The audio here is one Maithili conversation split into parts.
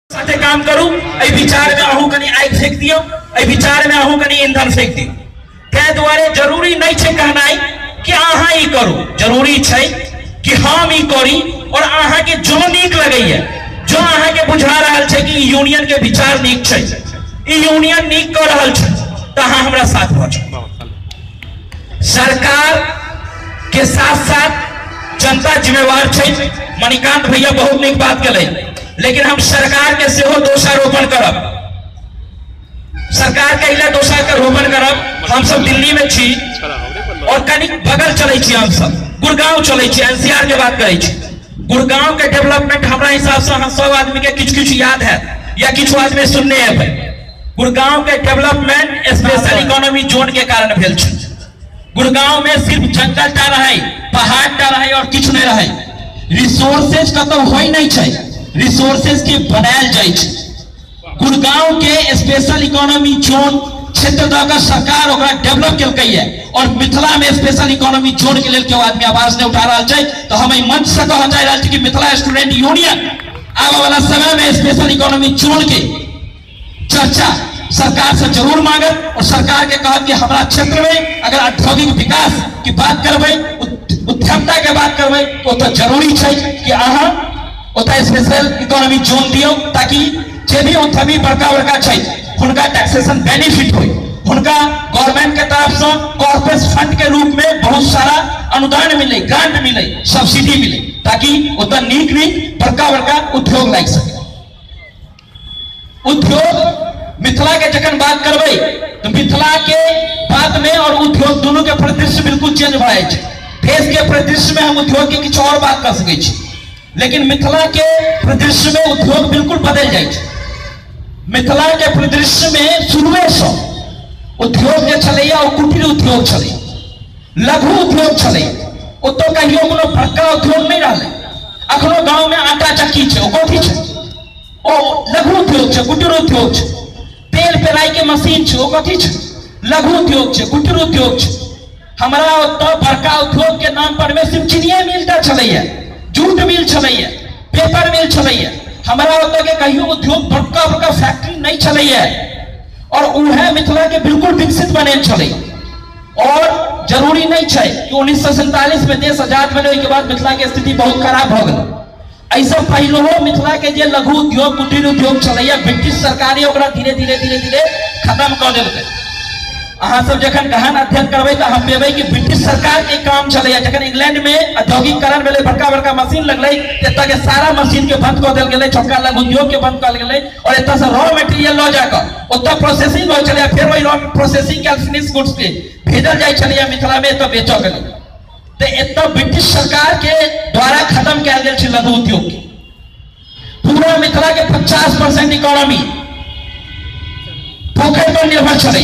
साथे काम करू। एहि विचार में अहूँ कनी आगि फेंक दियौ, एहि विचार में अहूँ कनी ईंधन फेंक दियौ। ताहि दुआरे जरूरी नहीं छै कहनाइ कि अहाँ ई करू, जरूरी छै कि हम ई करी और अहाँ के जो नीक लगैया, जो अहाँ के बुझा रहल छै कि यूनियन के विचार नीक छै, ई यूनियन नीक कऽ रहल छै, तऽ अहाँ हमरा साथ भऽ जाउ। सरकार के साथ साथ जनता जिम्मेवार छै। मणिकांत भैया बहुत नीक बात केलै, लेकिन हम सरकार के सेहो दोषारोपण करब। सरकार के इला दोषारोपण करब। हम सब दिल्ली में छी और कनिक बगल चलै छी, हम सब गुड़गांव चलै छी, एनसीआर के बात करै छी। गुड़गांव के डेवलपमेंट हमरा हिसाब से अहाँ सब आदमी के किछु किछु याद है या किछु आदमी सुनने हेबै। गुड़गांव के डेवलपमेंट स्पेशल इकोनॉमी जोन के कारण भेल छै। गुड़गांव में सिर्फ जंगल टा रहे, पहाड़ टा रहे और किछु नहीं रहे। रिसोर्सेज कतौ होई नहीं छै, रिसोर्सेज के बनायल जाइ छै। गुड़गांव के स्पेशल इकोनॉमी जोन क्षेत्र दऽ कऽ सरकार ओकरा डेवलप केलकै है और मिथिला में स्पेशल इकोनॉमी जोन के लेल केओ आदमी आवाज नहीं उठा रहल छै। तो हम एहि मंच से कहऽ चाहि रहल छी कि मिथिला स्टूडेंट यूनियन आबऽ वाला समय में स्पेशल इकोनॉमी जोन के चर्चा सरकार से जरूर मांगत और सरकार के कहत कि हमारा क्षेत्र में अगर औद्योगिक विकास की बात करबै, उद्यमिता के बात करबै, तो ओतऽ जरूरी छै कि अहाँ ओतऽ स्पेशल इकोनॉमी जोन दियौ, ताकि जे भी उद्यमी बड़का बड़का छै हुनका टैक्सेशन बेनिफिट होय, हुनका गवर्नमेंट के तरफ से कॉर्पस फंड के रूप में बहुत सारा अनुदान मिले, ग्रांट मिले, सब्सिडी मिले, ताकि ओतऽ नीक नीक बड़का बड़का उद्योग लागि सके। उद्योग मिथिला के जखन बात करबै तो मिथिला के बात में और उद्योग दोनों के परिदृश्य बिल्कुल चेंज भऽ जाइ छै। देश के परिदृश्य में हम उद्योग के किछु और बात कर सकै छी, लेकिन मिथिला के परिदृश्य में उद्योग बिल्कुल बदलि जाइ छै। मिथिला के परिदृश्य में शुरुए से उद्योग जे छलैया ओ कुटीर उद्योग छलै, लघु उद्योग छलै, ओतऽ कहियो कोनो बड़का उद्योग नहि रहलै। अखनो गाँव में आटा चक्की छै, ओ कथी छै? ओ लघु उद्योग छै, कुटीर उद्योग छै। तेल पेराई के मशीन छै, ओ कथी छै? लघु उद्योग छै, कुटीर उद्योग छै। हमरा ओतऽ बड़का उद्योग के नाम पर में सिर्फ चीनिये मिल टा छलैया, जूट मिल छलैया, पेपर मिल छलैया। हमरा ओतऽ के कहियो उद्योग बड़का बड़का फैक्ट्री नहीं छलैया और उहे मिथिला के बिल्कुल विकसित बनेल छलै। और जरूरी नहीं छै कि 1947 में देश आजाद भेलै, ओहिके बाद मिथिला के स्थिति बहुत खराब भऽ गेलै। एहिसँ पहिलहो मिथिला के जे लघु उद्योग कुटीर उद्योग छलैया, ब्रिटिश सरकारे ओकरा धीरे धीरे धीरे धीरे खत्म कऽ देलकै। अहाँ सब जखन गहन अध्ययन करबै तऽ हम पेबै कि ब्रिटिश सरकार के काम छलैया। जखन इंग्लैंड में औद्योगिकरण भेलै, बड़का बड़का मशीन लगलै, तऽ एतऽ के सारा मशीन के बंद कऽ देल गेलै, छोटका लघु उद्योग के बंद कऽ गेलै और एतऽ से रॉ मटेरियल लऽ जाकऽ ओतऽ प्रोसेसिंग होइ छलैया, फेर ओहि रॉ प्रोसेसिंग के फिनिश गुड्स के भेजल जाइ छलैया मिथिला में एतऽ बेचऽ के लेल। तऽ एतऽ ब्रिटिश सरकार के द्वारा खत्म कयल गेल छै लघु उद्योग के। पूरा मिथिला के 50% इकोनॉमी पोखरि पर निर्भर छलै।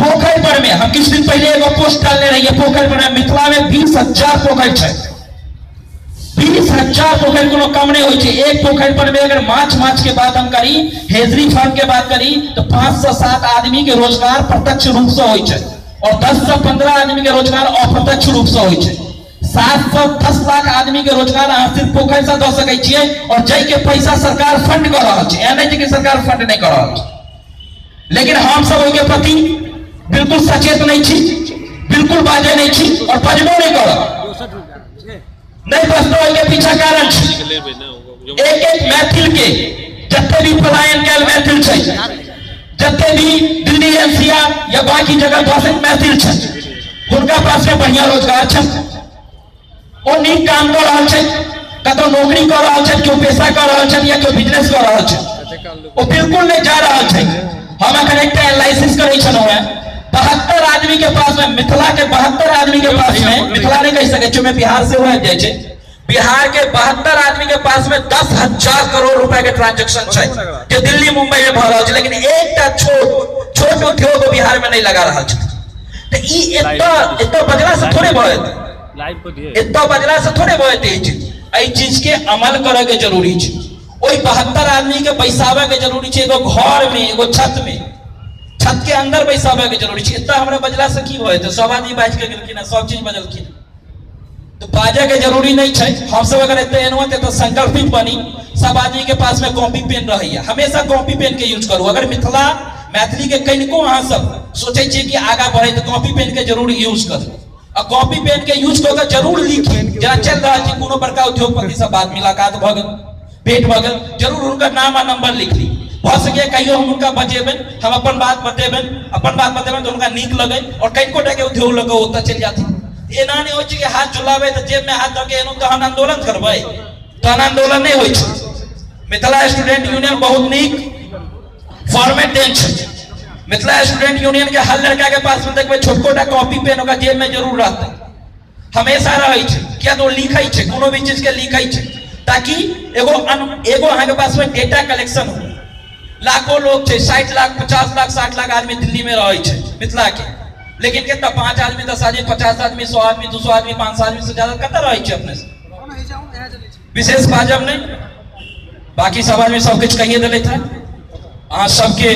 पोखरि पर में हम किछु दिन पहिले एगो पोस्ट डालने रहियै, पोखरि पर में मिथिला में 20,000 पोखरि छै। 20,000 पोखरि कोनो कम नहीं होइ छै। एक पोखरि पर में अगर माछ माछ के बात हम करी, हेजरी फार्म के बात करी, तो 5 से 7 आदमी के रोजगार प्रत्यक्ष रूप से होइ छै और 10 से 15 आदमी के रोजगार अप्रत्यक्ष रूप से होइ छै। 7 से 10 लाख आदमी के रोजगार अहाँ सिर्फ पोखरि से दऽ सकै छियै और जाहि के पैसा सरकार फंड कऽ रहल छै। एहन नहि छै कि सरकार फंड नहि कऽ रहल छै, लेकिन हम सब ओहिके प्रति बिल्कुल सचेत नहीं छी, बिल्कुल बाजै नहीं छी और बजबो नहीं करब। नहीं बजतो ओहिके पीछा कारण छै एक एक मैथिल के जते भी पलायन कयल मैथिल छै, जते भी दिल्ली एनसीआर या बाकी जगह बसैत मैथिल छै, हुनका पास में बढ़िया रोजगार छै, ओ नीक काम कऽ रहल छै, कतौ नौकरी कऽ रहल छै, केओ पेशा कऽ रहल छै या केओ बिजनेस कऽ रहल छै, ओ बिल्कुल नहीं जा रहल छै। हम अखन एकटा एनालिसिस करै छलहुँ हेँ, 72 आदमी के पास में, मिथिला के 72 आदमी के पास में, मिथिला नहीं कहि सकै छी, ओहिमे बिहार सेहो आबि जाइ छै, बिहार के 72 आदमी के पास में 10,000 करोड़ रुपया के ट्रांजेक्शन छै जे दिल्ली मुंबई में भऽ रहल छै, लेकिन एकटा छोट छोट उद्योग बिहार में नहीं लगा रहल छै। तऽ ई एतऽ बजला से थोड़े भऽ जेतै, एतऽ बजला से थोड़े भऽ जेतै। ई चीज, एहि चीज के अमल करऽ के जरूरी छै। ओहि 72 आदमी के बैसाबऽ के जरूरी छै, एगो घर में, एगो छत में, छत के अंदर बैसाबऽ के जरूरी छै। एतऽ हमरा बजला से की भऽ जेतै? सब आदमी बाजि के गेलखिन, सब चीज बजलखिन। तो बाजे के जरूरी नहीं छै। हम सब अगर एते एलहुँ तऽ संकल्पित बनी, सब आदमी के पास में कॉपी पेन रहैया, हमेशा कॉपी पेन के यूज करू। अगर मिथिला मैथिली के कनिको अहाँ सब सोचै छियै कि आगाँ बढ़े तऽ कॉपी पेन के जरूर यूज करू, आ कॉपी पेन के यूज कऽ के जरूर लिखी। जेना चलि रहल छी कोनो बड़का उद्योगपति से बात मुलाकात भऽ गेल, भेंट भऽ गेल, जरूर हुनकर नाम आ नंबर लिख ली। भऽ सकैए कहियो हम हुनका बजेबनि, हम अपन बात बतेबनि, अपन बात बतेबनि तऽ हुनका नीक लगनि और कनिको टाके उद्योग लऽ कऽ ओतऽ चलि जाथिन। एना नहि होइ छै कि हाथ झुलाबै तऽ जेबमे हाथ दऽ के एलहुँ तहन आन्दोलन करबै, तहन आन्दोलन नहि होइ छै। मिथिला स्टूडेंट यूनियन बहुत नीक फॉर्मेट देन छै। मिथिला स्टूडेंट यूनियन के हर लड़का के पास में देखबै छोटकोटा कॉपी पेन ओकरा जेब में जरूर रहतै, हमेशा रहै छै। किया तऽ ओ लिखै छै, कोनो भी चीज के लिखै छै, ताकि एगो एगो अहाँके पास में डेटा कलेक्शन हो। लाखों लोग छै, 60 लाख 50 लाख 60 लाख आदमी दिल्ली में रहै छै मिथिला के, लेकिन कितना 5 आदमी 10 आदमी 50 आदमी 100 आदमी 200 आदमी 500 आदमी से ज्यादा कतऽ रहै छै अपने से। विशेष बाजब नहीं, बाकी सब आदमी सब किछु कहिए देलथि हँ। अहाँ सबके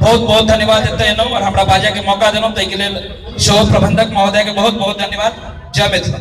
बहुत बहुत धन्यवाद एतऽ एलहुँ और हमरा बाजऽके मौका देलहुँ, ताहिके लेल सेहो प्रबंधक महोदयके बहुत बहुत धन्यवाद। जय मिथिला।